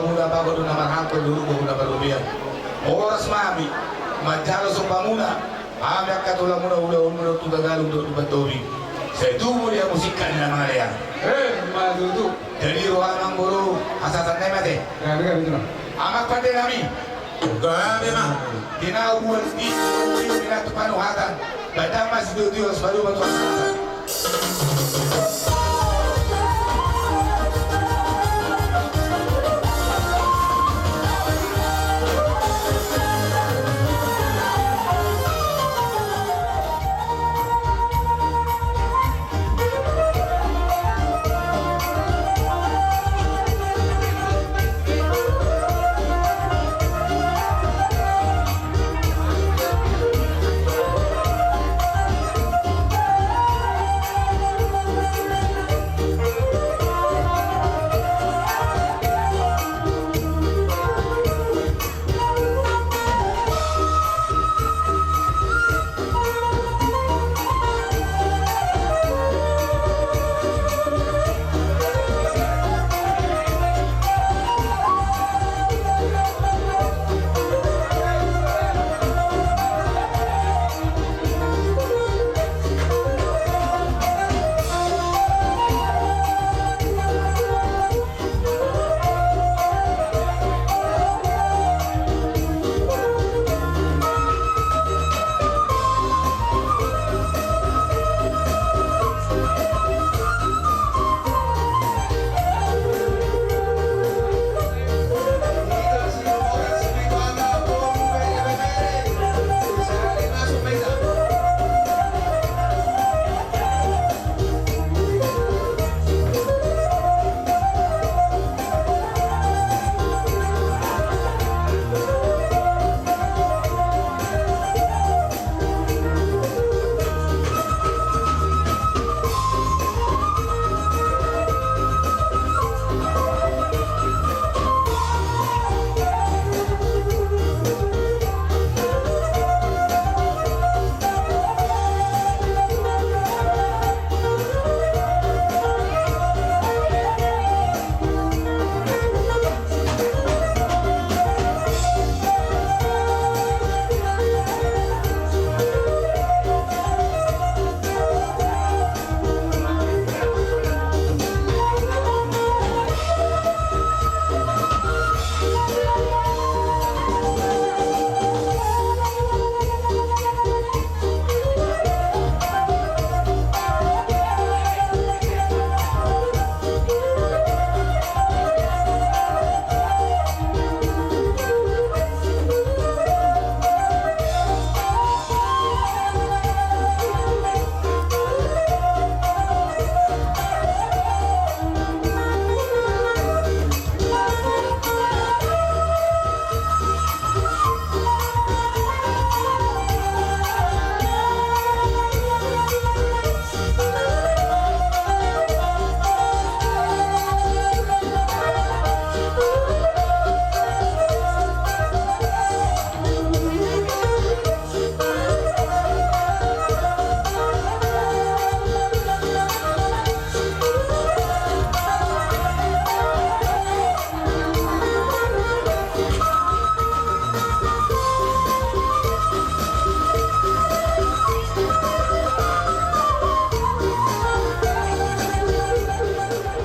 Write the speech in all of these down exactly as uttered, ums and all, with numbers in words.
Muna bagot do na marhangkon, luhut do na marrobean. Horas ma hami manjalo sombamuna, hami angka tulangmuna, ulaonmuna tu Hutagalung dohot tu Bantobi. Sai tubu di hamu singkat ni na mangalean. Emma tutu. Jadi ro amang boru, asa santai ma ate. Gabe, gabe, tulang. Amang pande nami. Gabe ma. Di na ubuan di, di na tu panuhatan. Badan masih duduk, harus baru bantu.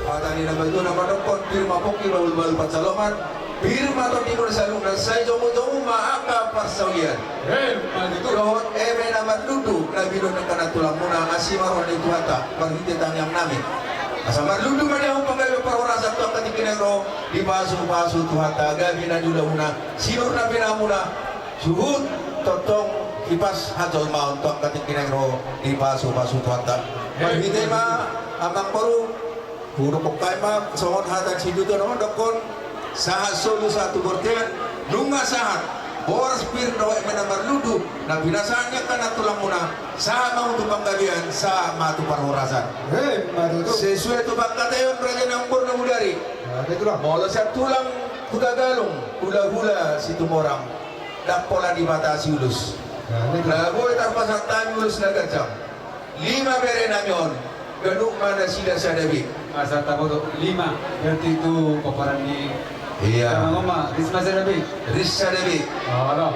Hata ni na batua na mandokkon, pir ma pongki bahulbahul pansalongan, pir ma tondimuna saluhutna, sai jomujomu ma angka parsaulian. Emma tutu. Dohot eme na marlundu na binoan ni angka na tulangmuna, asi ma roha ni Tuhanta marhite tangiang nami. Asa marlundu ma di hamu panggabean parhorasan tu angka tingki na naeng ro, dipasupasu Tuhanta gabe na niulahuna, sinur na pinamuna, suhut tongtong hipas hajolmaon tu angka tingki na naeng ro, dipasupasu Tuhanta. Marhite ma amang boru, hudokkon hami ma songon hata ni situtu na mandokkon, sahat solu sahat tu bontean, nunga sahat boras, pir dohot eme na marlundu na pinasahat ni angka na tulangmuna, sahat ma hamu tu panggabean, sahat ma tu parhorasan. Emma tutu. Sesuai tu pangkataion raja ni amang boru na mudari. Molo sian tulang Hutagalung, hulahula Situmorang, ndang pola dibatasi ulos. Na boi tarpasahat hami ulos na ganjang. Lima bere nami on, ganup ma nasida sada be. Asa taboto lima, berarti tu pomparan ni Ia. Tama ngoma, ris ma sada be. Ris sada be. Olo.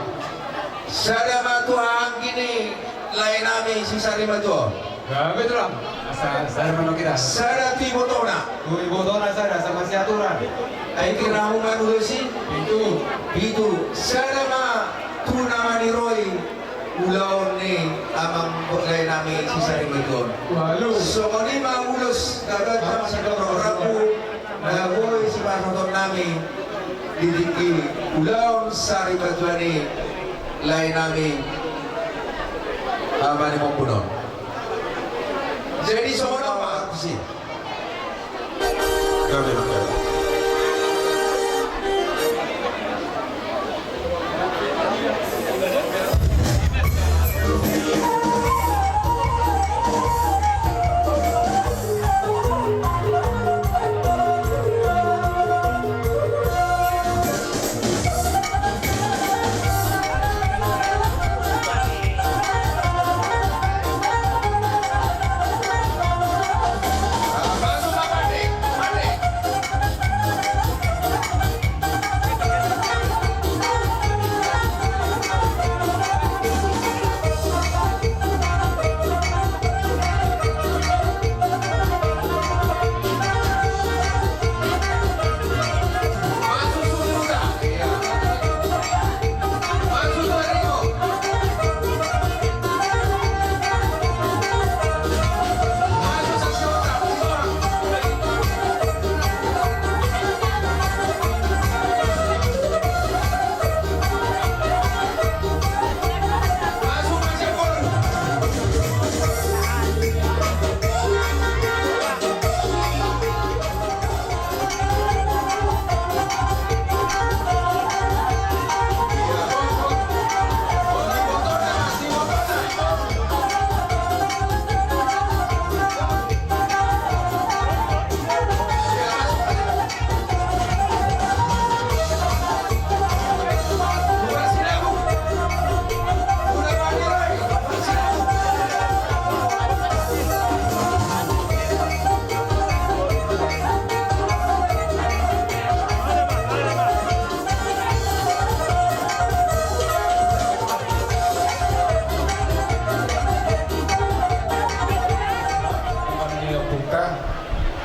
Sada ma tu anggi ni lae nami si Sarimatua on. Gabe tulang. Asa sada ma nang hita. Sada tu ibotona. Tu ibotona sada, sama si aturan. Ai kira mu manu dosi? Pitu. Pitu. Sada ma tu na maniroi ulaon ni amang lae nami si Sarimatua on. Walu. Songon i ma ulos na ganjang sian rambu na boi sipasahaton nami di tingki ulaon Sarimatua ni lae nami Ama ni Mompun on. Jadi songon on ma si.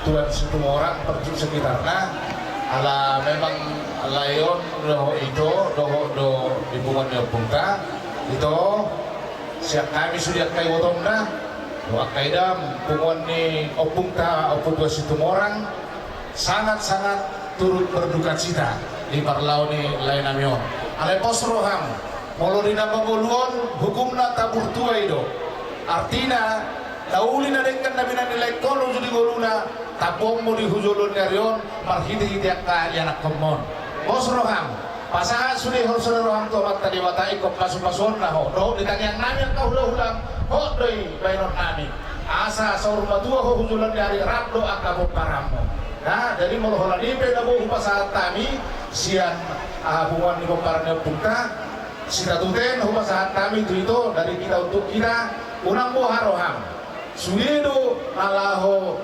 Tuan Situmorang, Percut sekitarna, ala memang lae on dohot ito, dohot do di punguan ni ompungta, ito, sian hami sude angka ibotonna, dohot angka idam, punguan ni ompungta, Ompu Tuan Situmorang, sangat-sangat turut berdukacita di parlao ni lae nami on. Alai pos roham, molo di na mangolu on, hukumna taburtua i do. Artina, na uli na denggan na binanilai ho uju di ngoluna, tapuonmu di hujolon ni ari on, marhite-hite angka ianakhonmon. Pos roham, pasahat sude ho sada roham tu Amanta Debata ingkon pasu-pasuonna ho, dohot di tangiang nami angka hula-hulam, hot do i baenon nami. Asa saur matua ho hujolon ni ari rap do angka pomparanmu. Nah, jadi molo holan i pe na boi hupasahat hami, sian aha punguan ni pomparan ni ompungta, sitatuten hupasahat hami tu ito, dari kita untuk kita, unang boha roham. Sude do na laho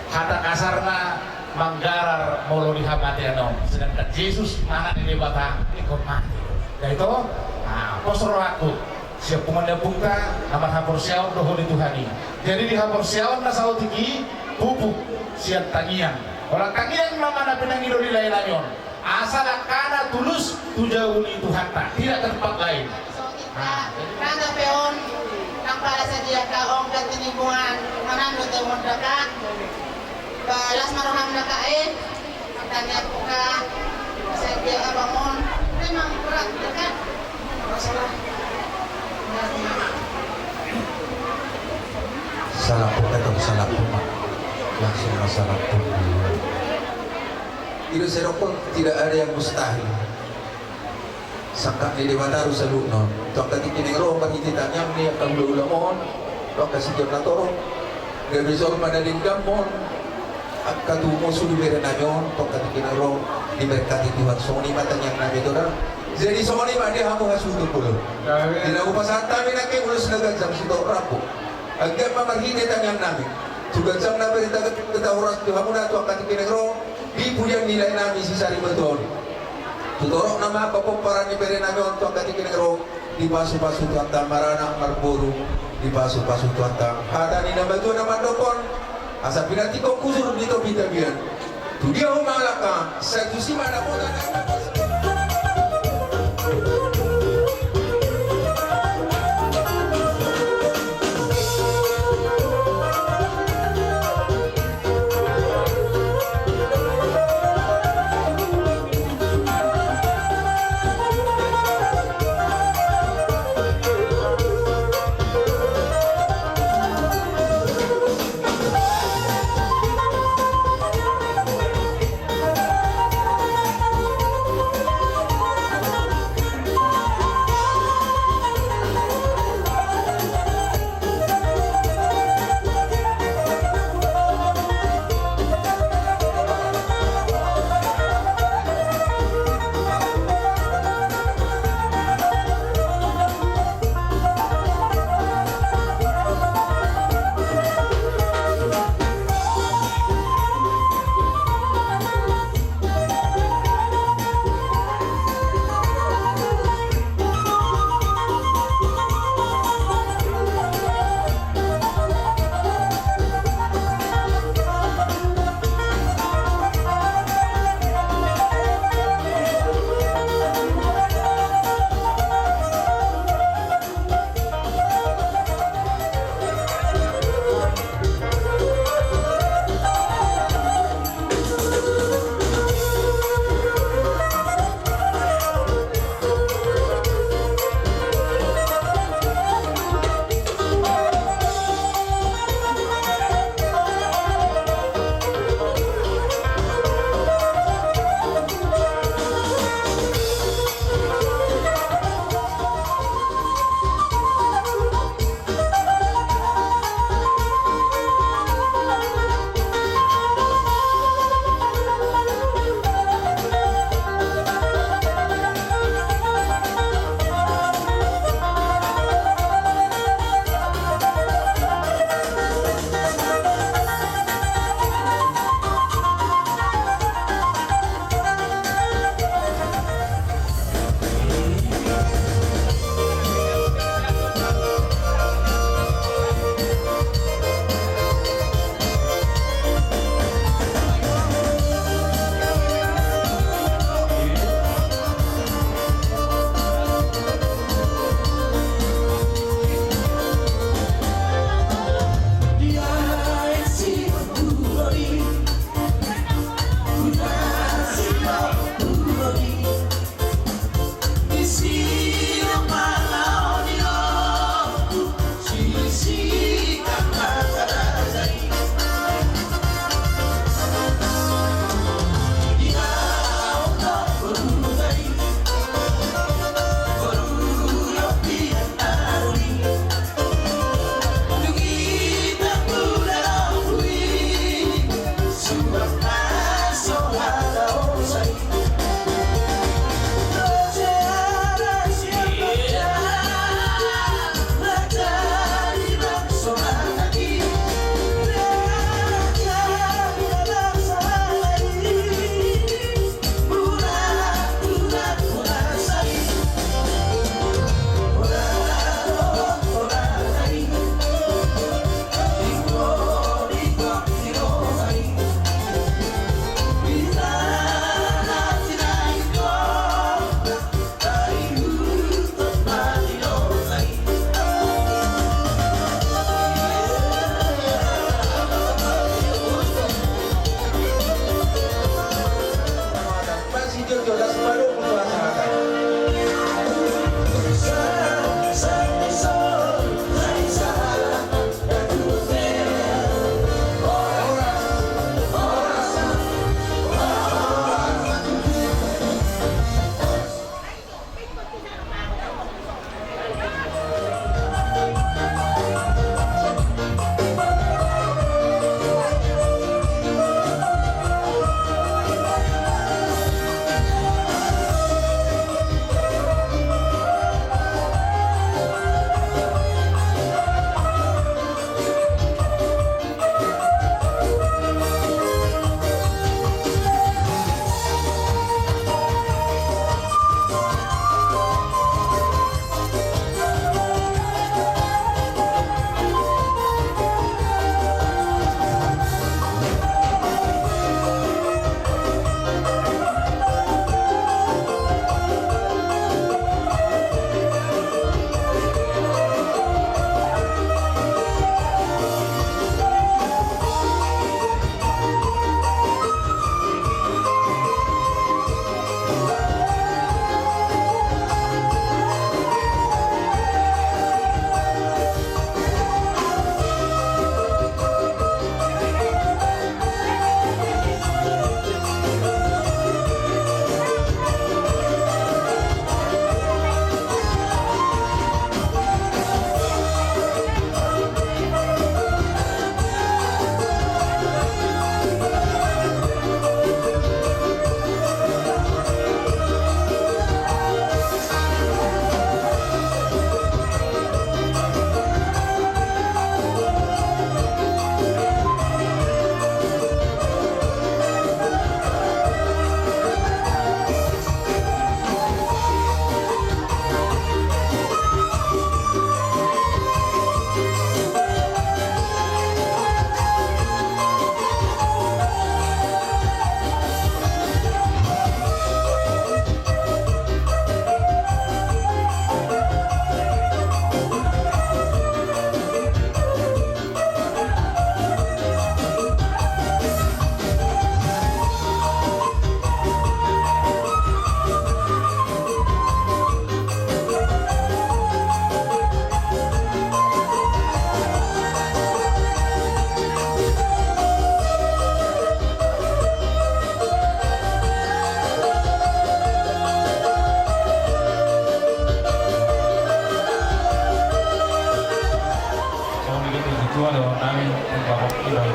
hata kasarna manggarar molo di hamatean on. Sedangkan Jesus, Anak ni Debata, ingkon mate. Nah, ito, nah, pos rohangku. Sian punguan ni ompungta, na marhaporseaon do ho di Tuhan i. Jadi di haporseaon na saotik i, pupuk sian tangiang. Holan tangiang nama na pinangido ni lae nami on. Asa langkana tulus tu jabu ni Tuhanta, tidak ke tempat lain. Nah, jadi hata pe on, nang pala sadia angka on, ganti ni punguan, manang do teu on daka. Ba las ma roham daka e. Tanya buka, sadia abang on, memang berat daka. Masalah. Salah pun, eh, salah pun, Mak. Langsung masalah pun. Itu saya rokok, tidak ada yang mustahil. Sangkap ni Debata do saluhutna on. Tu angka tingki na ro marhite tangiang ni angka hula-hula on, tu angka sitiap na torop. Gabe jolma na denggan on. Angka tubu musu di bere nami on, tu angka tingki na ro diberkati Tuhan. Songon i ma tangiang nami tu da. Jadi songon i ma dia hamu hasuhuton bolon. Di na hupasahat hami nangkin ulos na ganjang sitaon rambu. Anggiat ma marhite tangiang nami. Tu ganjang na berita, berita horas tu hamu na tu angka tingki na ro. Di pudian ni lae nami si Sarimatua on. Tu torop nama papomparan ni bere nami on tu angka tingki na ro, dipasupasu Tuhanta maranak marboru, dipasupasu Tuhanta. Hata ni na matua na mandok on, asa pinantikhon hujur di topi tapian. Tu dia ho ma halak, sai tusi ma na poda na.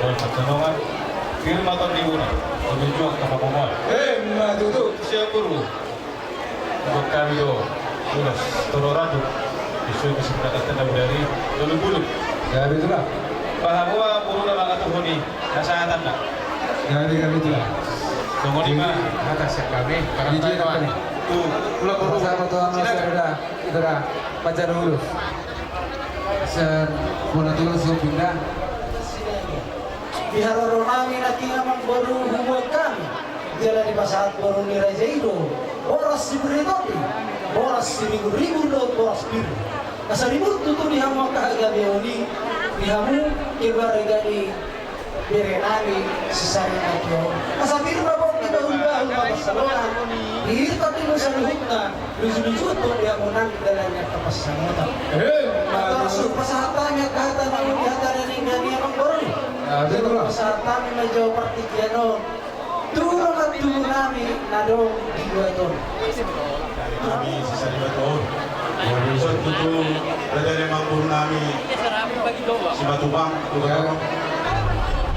Pansalongan, pir ma tondimuna, ujung-ujung angka pamomoan. Emma tutu. Siap, Guru. Buat hami do, ulos, toro radu. Isu kesepakatan na bodari, dolu pulu. Gabe tulang. Pahamu ma, Guru, na mangatuhon i, na sahatanna. Gabe, gabe tulang. Songon i ma. Jadi, hata sian hami, barang. Jadi, tanya, apa nih? Tulang, Guru. Sama tuan, silakan. Mas, sudah, sudah, pacar dulu. Sen, bola tulang, so pindah. Di haroro nami nangkin, amang boru, hubuat hami, jala dipasahat boru ni raja i do boras sibirri topi, boras siribu-ribu dohot boras pir. Asa ribut tutu di hamu angka hagabeon i, di hamu keluarga ni bere nami si Sarimatua on. Asa pir ma pongki, bahul-bahul ma pansalongan, pir tondimuna saluhutna. Luju-luju tu dia monang dalan yang tepas samota. Eh, termasuk pasahat hami angka hata na di hata na nidok ni amang boru. Ah, betul, Bang. Pasahat hami ma jo partingkian on tu dongan tubu nami na adong di Batu Ahu. Nami si Sarimatua on. Songon tutu raja ni amang boru nami Simatupang, tu. Ya.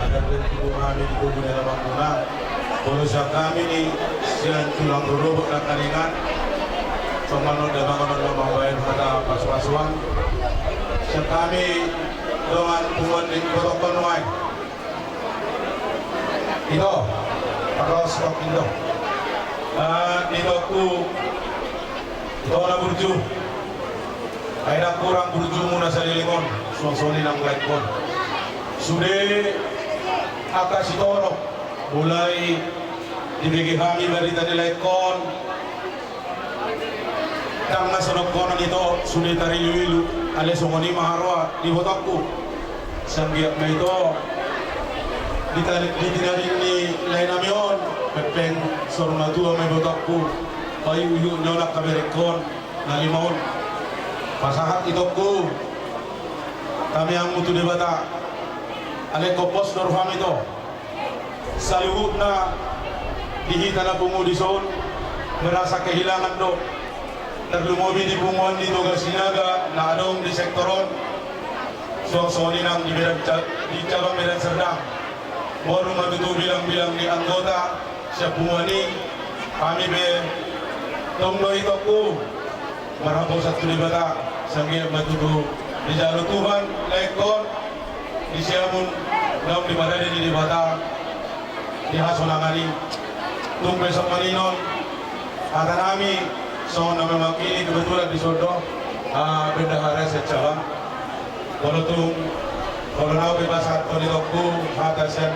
Ada di tubu nami di tubu ni amang boru nami. Molo sian hami ni sian tulang rorobot na karingan, songon on da mangan on, da mambahen hata pasu-pasuan. Sian hami dongan punguan ni Botokon nuaeng. Ito, terus kok ito. Ah, ito ku, ito na burju. Ai ndang kurang burjumuna saleleng on, suang songon i nang laengkon. Sude angka sitorop, mulai dibege hami barita ni laengkon, ndang na sonongkonon ito, sude tarilu-ilu, alai songon i ma haroa di ibotongku. Sanggiat ma ito, di tali-, di tinading ni lae nami on, pengpeng saur matua ma ibotongku, paihut-ihut ni on angka berengkon na lima on. Pasahat itongku tangiangmu tu Debata. Alai ingkon pos do roham ito. Saluhutna di hita na pungu dison merasa kehilangan do. Tarlumobi di punguan ni Toga Sinaga na adong di sektor on. Suang songon i nang di Medan Ca-, di cabang Medan Serdang. Boru ma tutu bilang-bilang ni anggota sian punguan i, hami pe tong do itongku marhaposan tu Debata, sanggiat ma tutu dijalo Tuhan laengkon di siamun naung diparade ni Debata di hasonangan i. Tung pe songon i non hata nami songon na mewakili kebetulan dison do, ah, bendahara sian cabang. Molo tung, molo naung dipasahathon itongku hata sian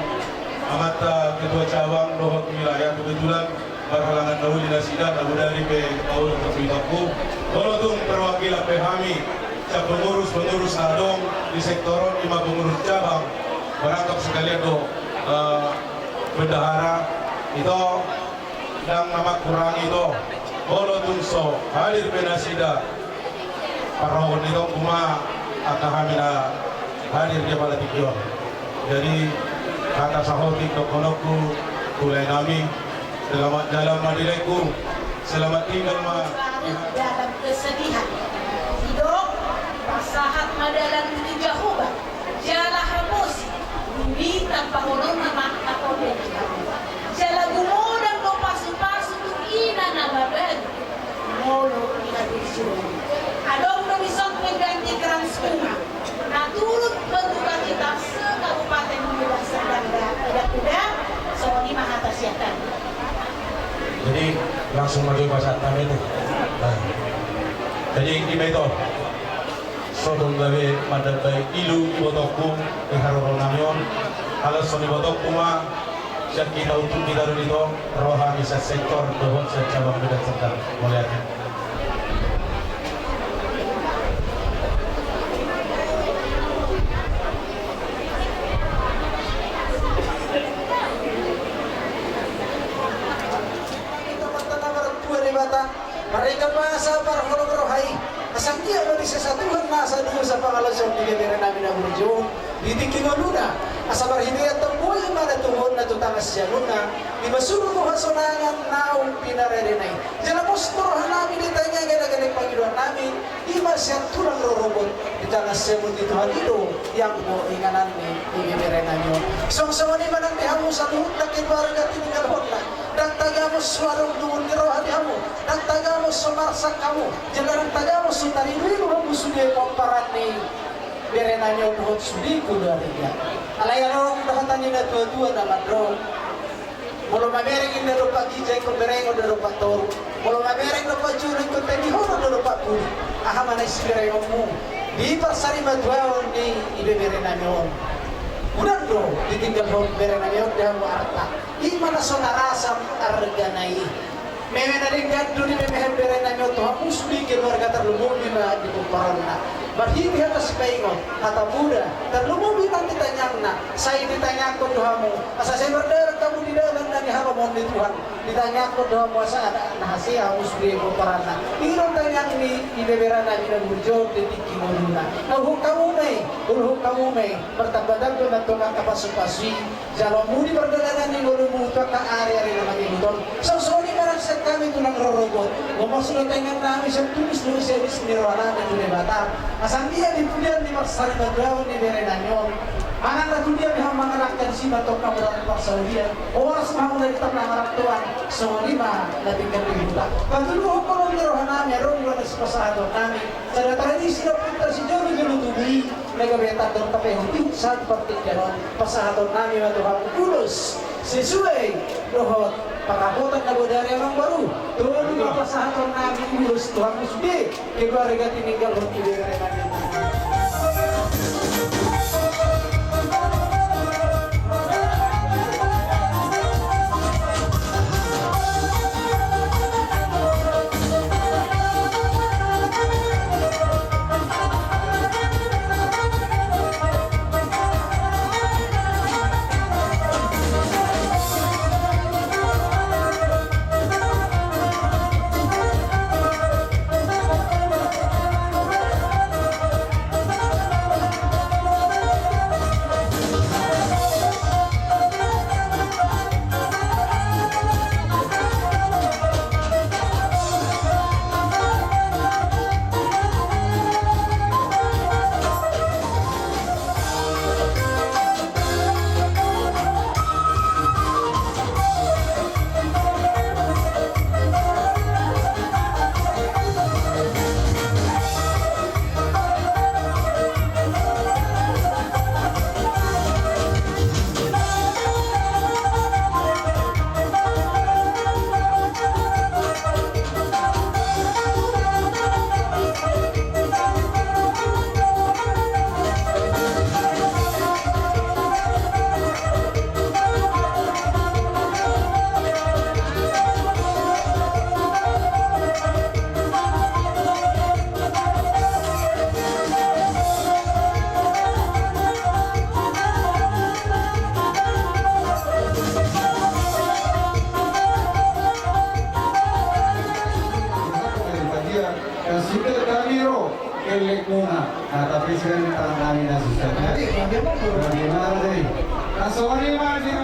amanta ketua cabang dohot wilayah, kebetulan marhalangan na uli nasida, na bodari pe maulak tu itongku. Molo tung perwakilan pe hami sian pengurus-pengurus na adong di sektor on, ima pengurus cabang, merangkap sekalian do, eh, bendahara, ito ndang na mangkurangi ito. Molo tung so hadir pe nasida, parrohahon ni itongku ma angka hami na hadir di apala tingki on. Jadi, hata sahotik dohononku tu lae nami, selamat jalan ma di laengku, selamat tinggal ma. Dalam kesedihan. Didok, pasahat ma dalan tu Jahowa, jala haposi, duli tampahononna ma na ponden. Jala gumodang do pasu-pasu tu ina na mabalu. Molo di hadirjon. Adong do dison pengganti krans bunga na turut berduka cita se-Kabupaten Medan Serdang. Songon i ma hata sian hami. Jadi, langsung ma jo pasahat hami tu. Nah. Jadi, ima ito. So tung gabe mandambai ilu ibotongku di haroro nami on. Alai songon ibotongku ma, sian hita utup hita do ito, ro hami sian sektor dohot sian cabang Medan Serdang. Mauliate. Marhite ma asa parholong roha i, asa anggiat ma disesa Tuhan nasa dosa pangalaosion di bere nami na burju on di tingki ngoluna, asa marhite i antong boi ma na tubuhonna tu tangan siamunna, dipasurna tu hasonangan naung pinaradena i. Jala pos do roha nami di tangiang gale-gale pangidoan nami, ima sian tulang rorobot di Angka siamun ni Tuhan i do, ianggo inganan ni ibeberenami on. Songon i ma nang di hamu saluhutna keluarga tininggalhonna. Ndang tagabos so adong dongan ni roha di hamu, ndang tagabos so marsak hamu, jala ndang tagabos so tariduidu hamu sude pomparan ni berenami on dohot sude keluarga. Alai adong do hata ni natuatua na mandok: Molo mamereng inna dompak ginjang, ingkon bereng do dompak toru. Molo mamereng dompak jolo, ingkon tendihon do dompak pudi. Aha ma na siberengonmu di parsarimatuaon ni ibeberenami on? Unang do ditinggalhon berenami on di hamu arta. I ma na so na rasam argana i. Meme na denggan do dimemehe berenami on tu hamu sude keluarga, tarlumobi ma di pomparanna. Marhite hata sipaingot, hata muda, tarlumobi nang di tangiangna, sai ditangihon do hamu, asa sai mardalan hamu di dalan na nihalomohon ni Tuhan. Ditangihon do hamu asa na hasea hamu sude pomparanna. I do tangiang ni ibeberenami na burju di tingki ngoluna. Na uluhon hamu ma i, uluhon hamu ma i, martambatamba ma antong angka pasupasu i. Jalo hamu di pardalanan ni ngolumu tu angka ariari na mangihut on. Songon i ma nang sian hami tulang rorobot. Gomos do tangiangnami, sian tulus do sian isi ni rohanami tu Debata. Asa anggiat di pudian ni parsarimatuaon ni berenami on, manang na tudia pe hamu mangalangka, disi ma antong hamu dalan parsaulian. Horas ma hamu na di tano na marantauan. Songon i ma na tinggal di huta. Patuluhon ma di rohanami, adong do na sipasahatonnami. Sada tradisi na punta sijolojolo tubu i, na gabe tanda tapehut i sahat partingkian on. Pasahatonnami ma tu hamu ulos sesuai dohot pangapotan na bodari amang boru. Tolu ma pasahatonnami ulos tu hamu sude keluarga tininggalhon ibeberenami. Kasih kami ro. Kelek muna. Nah, tapi sekarang tangan kami nasi. Jadi, bagaimana? Bagaimana tadi? Nah, sorry, Mas, ya.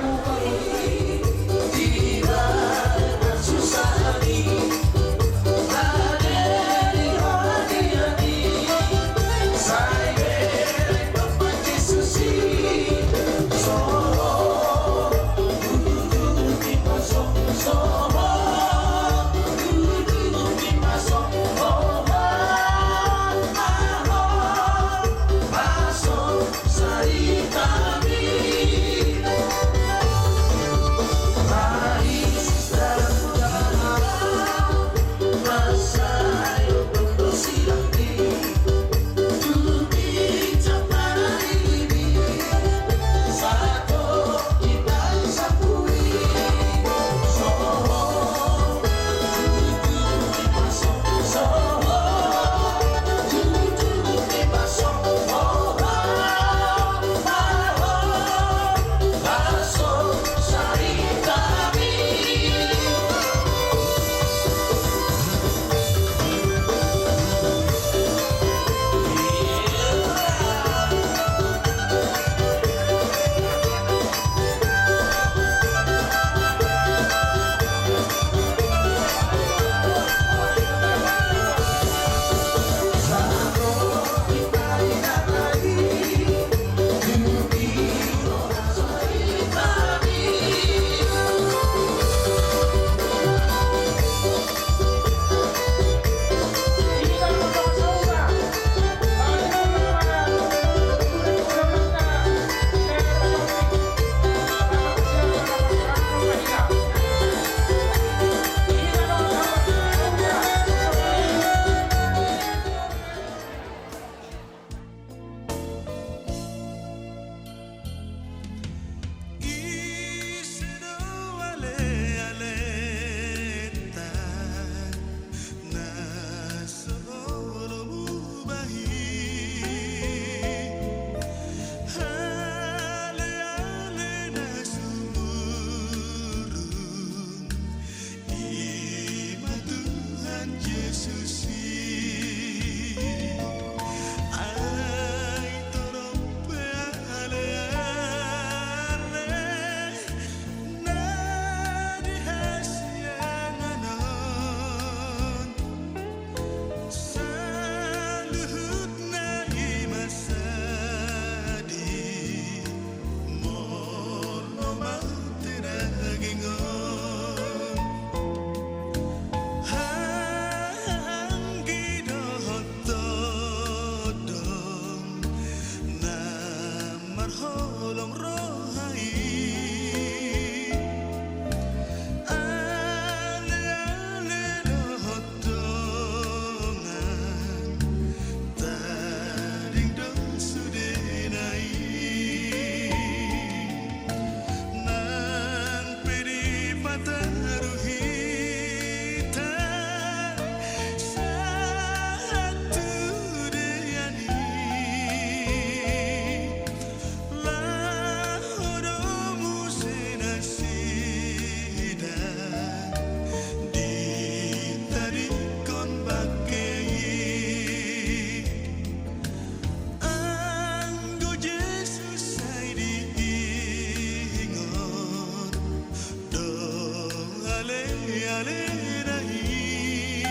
Leleng i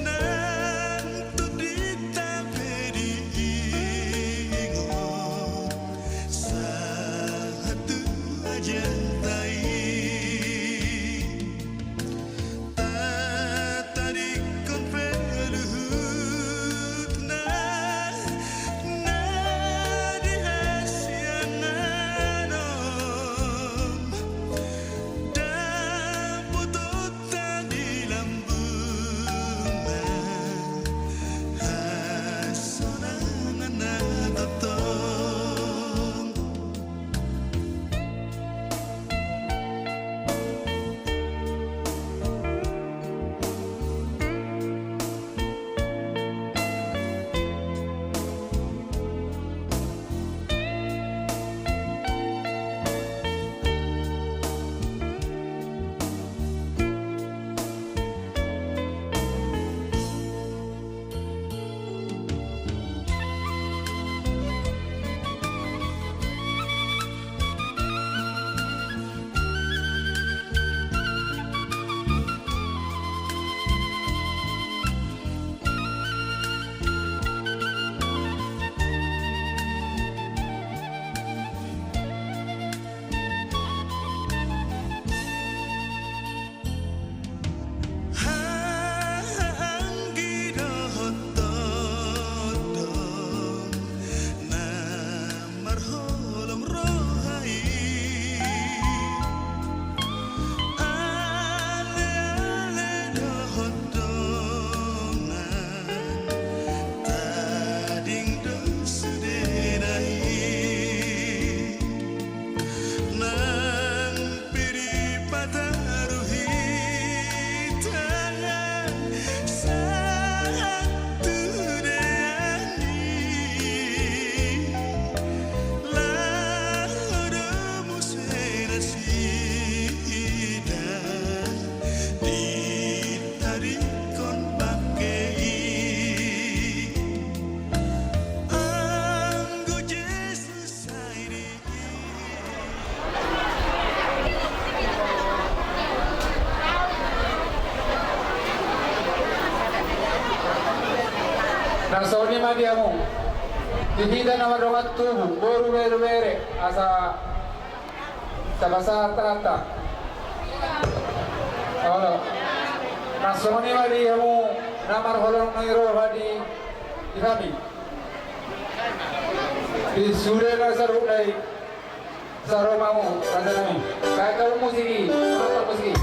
nang tondinta pe diingot sahat tu ajanta i. Tatadingkon pe luhutna na di hasiangan on. Dapotonta di lambungna hasonangan na tongtong. Haha anggi dohot tondong na marholong roha i. Aleale dohot dongan tading do sudena i. Nang pe dipataruhi tangan sahat tu dean i, laho do muse nasida ditadingkon bangke i. Anggo Jesus Na songon i ma di hamu, di hita na mardongan tubu, boru, bere, bere, asa tapasahat hata. Olo. Na songon i ma di hamu na marholong ni roha di, di hami. Di sude na saruhut nai. Saruhut ma hamu, raja nami. Baen hamu musik i, mantap musik i.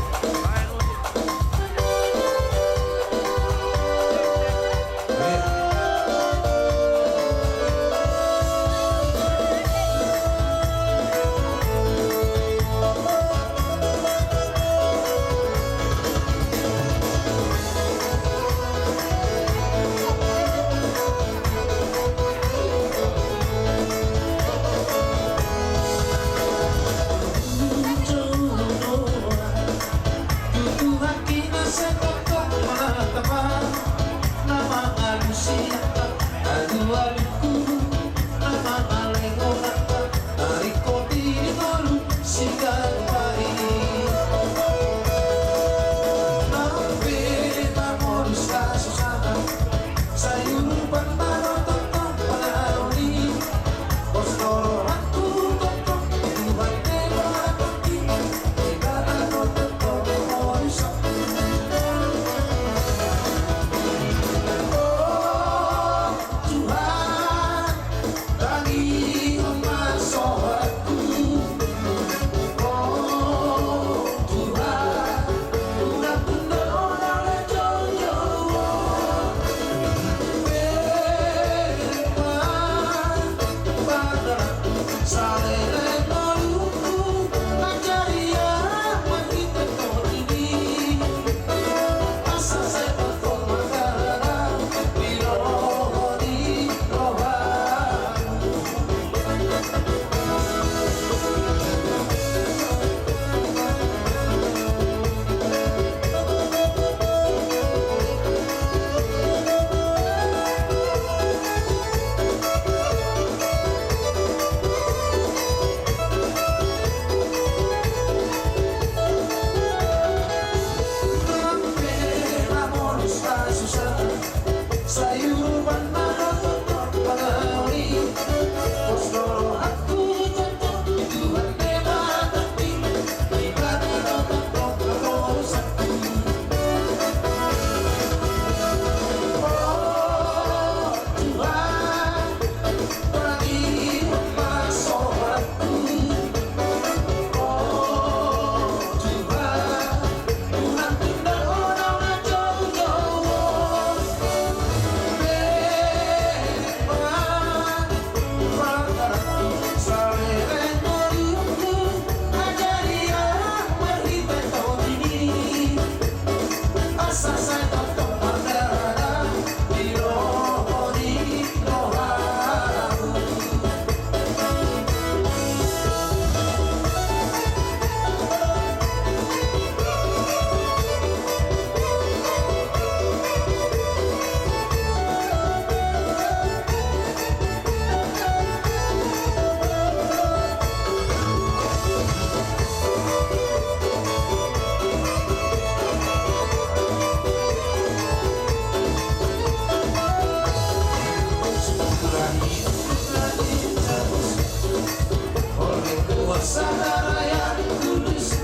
Saudara yang kudus,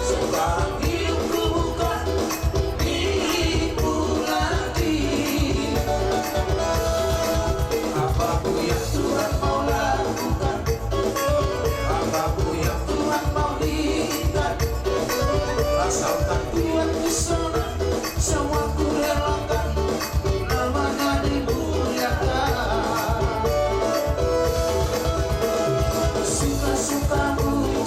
sebarang hidupku bukan milikmu lagi. Apapun yang Tuhan mau lakukan, apapun yang Tuhan mau inginkan, asalkan Tuhan ku senang, semua ku relakan, namanya dimuliakan. Suka-sukamu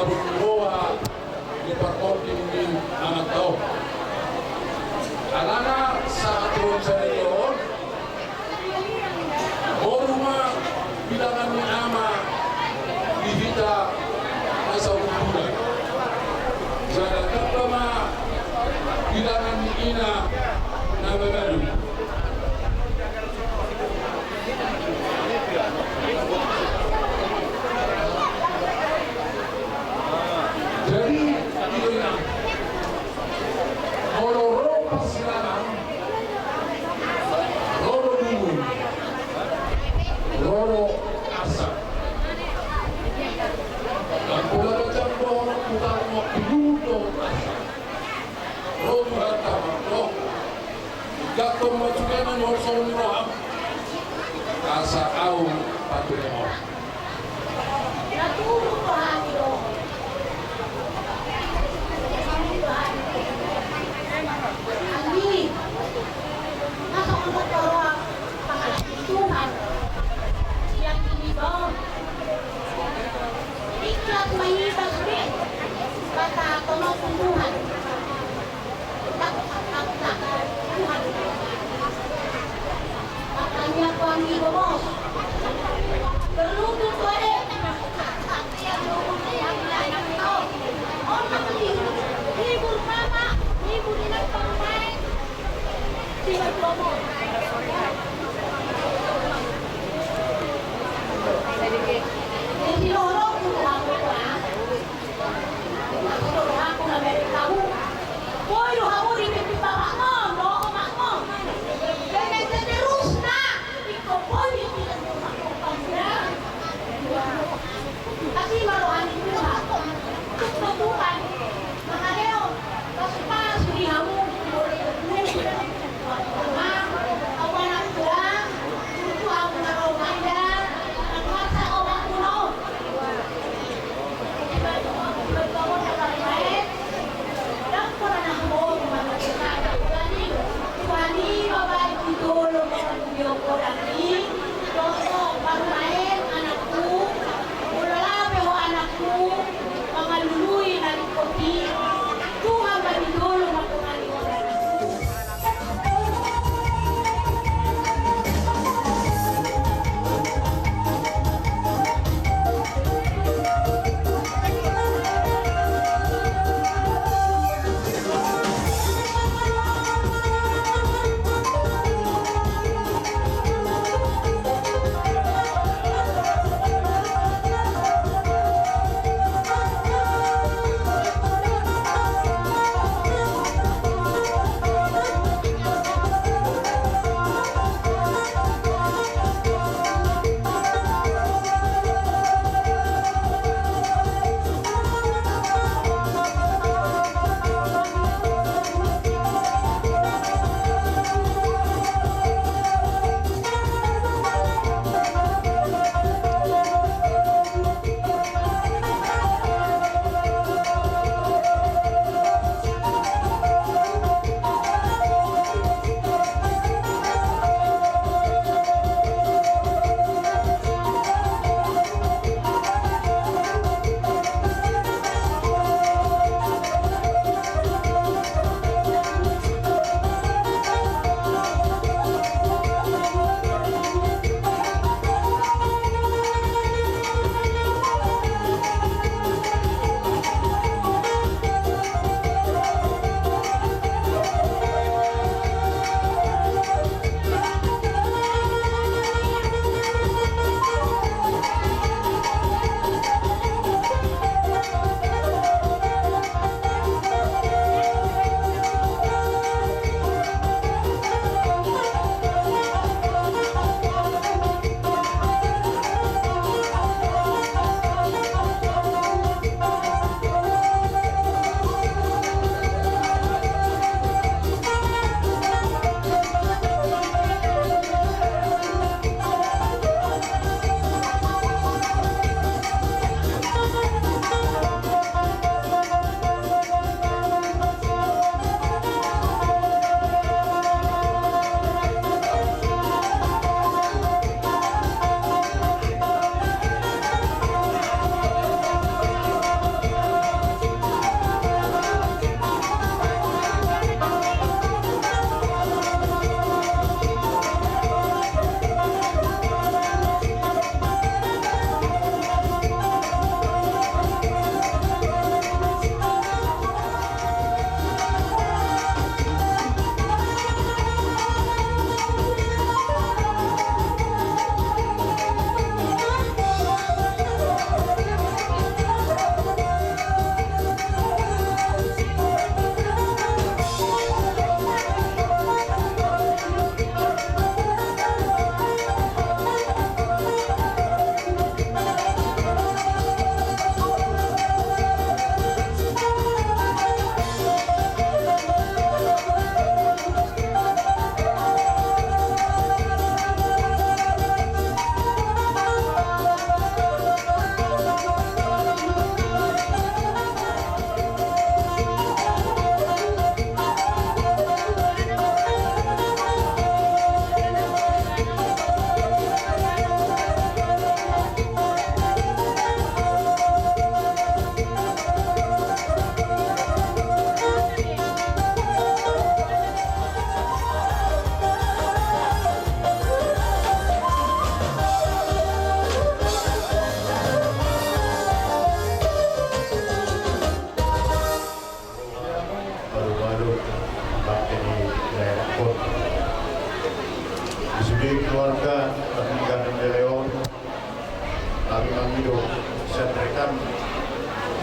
Roha di parpording ni amanta on. Alana sahat tu on sadari on, boru ma bilangan ni ama di hita na saundulan. Jala tamba ma bilangan ni ina na mabalu. Jadi, inang, molo ro parsirangan, ro do duhut, ro do arsak. Ndang pola bacang dohot utang, ma pilu dohot arsak. Ro Tuhanta ma, ro. Ingkon ma jumena ni holso ni roham, asa ahu patureon. Na turut rohami do. Alani, na songon na roha pangaranto Tuhan. Sian ini bau. Ikhlas ma ibas be. Bata tono Tuhan. Boi do hamu dipimpin bapakmu dohot omakmu. Dengan seterusna, ingkon boi dipimpin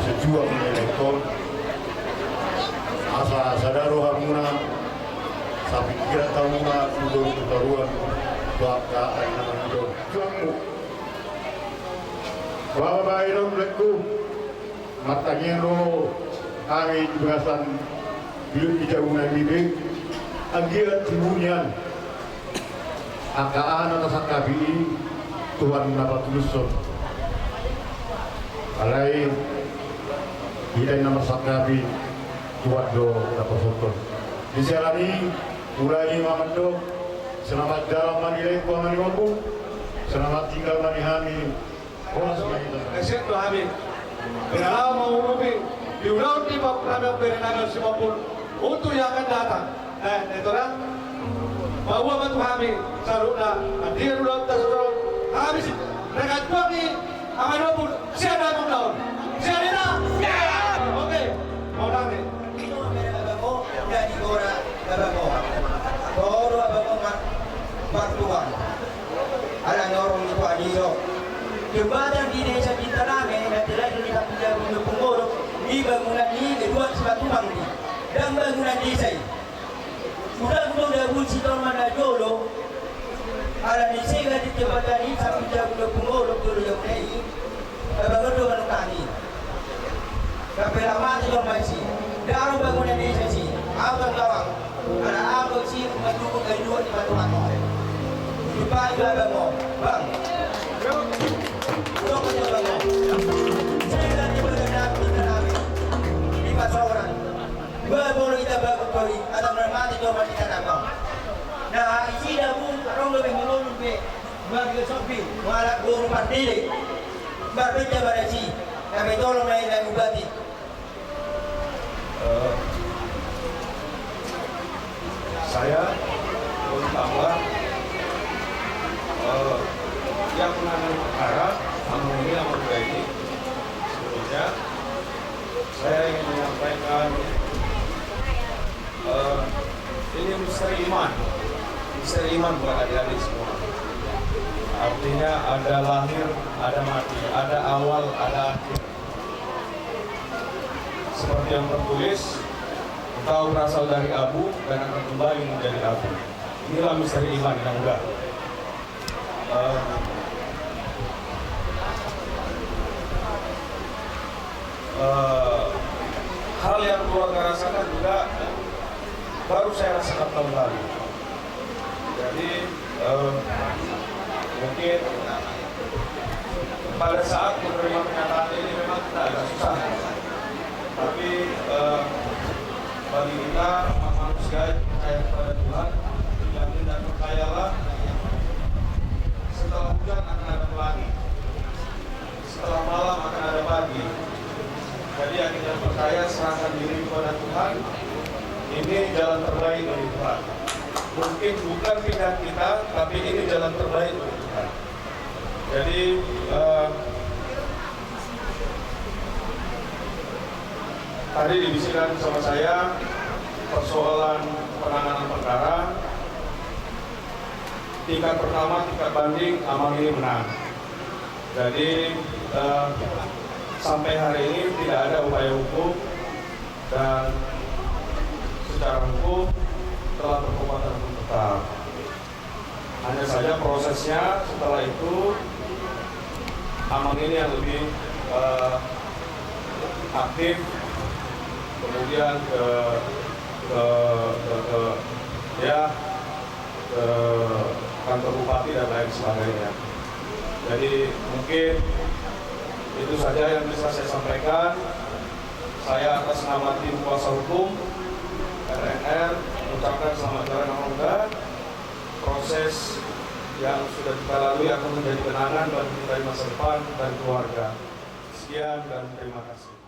Sejuang ni elektor asa sadar do hamuna, sapingkiran hamuna tu toruan tu angka ari na mangihut on. Bapak-bapak, inang, amangku, martangiang do hami di bagasan bilut ni jabu na i be, anggiat di bunian angka aha na tasangkapi i Tuhan na patulushon. Alai hita i na marsangkapi, Tuhan do na pasahathon. Di siala ni i, ulaon i ma mandok, selamat jalan ma di lae, tu hami ma ompung, selamat tinggal ma di hami. Horas ma hita. Ese tu hami. Pinalau ma urupi di ulaon ni pangurame on, bere nami on si Mambun. Untuk yang akan datang. Eh, itu dah. Bawa bantu hami saluhutna. Dia dulu tak suruh. Hami si rekan tuan ni aman ompung. Siap dah, Bung Daun. Siap dah. Siap. Oke. Mau dah nih. Jadi gora. Abang on. Tolu abang on, Mak. Martuan. Ala norong ni Tuhan i do. Jembatan di desa Cintaname, na di lain di Samping Jabu Ompung Golok, i bangunan i, ketua Simatupang i. Dang bangunan desa i. Sudah guna dabu si Torman na jolo. Ala ni sega di jembatan i, Samping Jabu Ompung Golok, jolo yang i. Abang on do manukani. Kapela mate do masi. Daro bangunan desa si. Au tong gawang. Ala au tong si, madukung ai dua di batu-batu. Dipaima abang on. Bang. Udok aja abang on. Sega di badan api tanami. Di pasaoran. Dua bolo ita bagus kori. Atau mati do mati tanami. Nah, isi dabu, adong do be mulolun be. Dua kilo sopi. Malak boru pardede. Barbeja barasi. Kami tolong naik naik ubati. Eh, saya mau tambah, eh, yang menangani perkara Amang ini, Amang Uga ini, sebelumnya saya ingin menyampaikan, eh, ini misteri iman, misteri iman buat adik-adik semua. Artinya ada lahir, ada mati, ada awal, ada akhir. Seperti yang tertulis, "Engkau berasal dari abu dan akan kembali menjadi abu." Inilah misteri iman yang udah. Eh, eh, hal yang keluarga rasakan juga baru saya rasakan tahun lalu. Jadi, eh, mungkin pada saat menerima kenyataan ini memang kita agak susah. Tapi, eh, bagi kita, umat manusia yang percaya kepada Tuhan, yakin dan percayalah, setelah hujan akan ada pelangi. Setelah malam akan ada pagi. Jadi, yang kita percaya, serahkan diri kepada Tuhan. Ini jalan terbaik bagi Tuhan. Mungkin bukan pilihan kita, tapi ini jalan terbaik bagi Tuhan. Jadi, eh, tadi dibisikkan sama saya, persoalan penanganan perkara, tingkat pertama, tingkat banding, Amang ini menang. Jadi, eh, sampai hari ini tidak ada upaya hukum dan secara hukum telah berkekuatan hukum tetap. Hanya saja prosesnya setelah itu, Amang ini yang lebih, eh, aktif, kemudian ke, ke, ke, ke, ya, ke kantor bupati dan lain sebagainya. Jadi, mungkin itu saja yang bisa saya sampaikan. Saya atas nama tim kuasa hukum R N R mengucapkan selamat jalan, Amang Uga. Proses yang sudah kita lalui akan menjadi kenangan bagi kita di masa depan dan keluarga. Sekian dan terima kasih.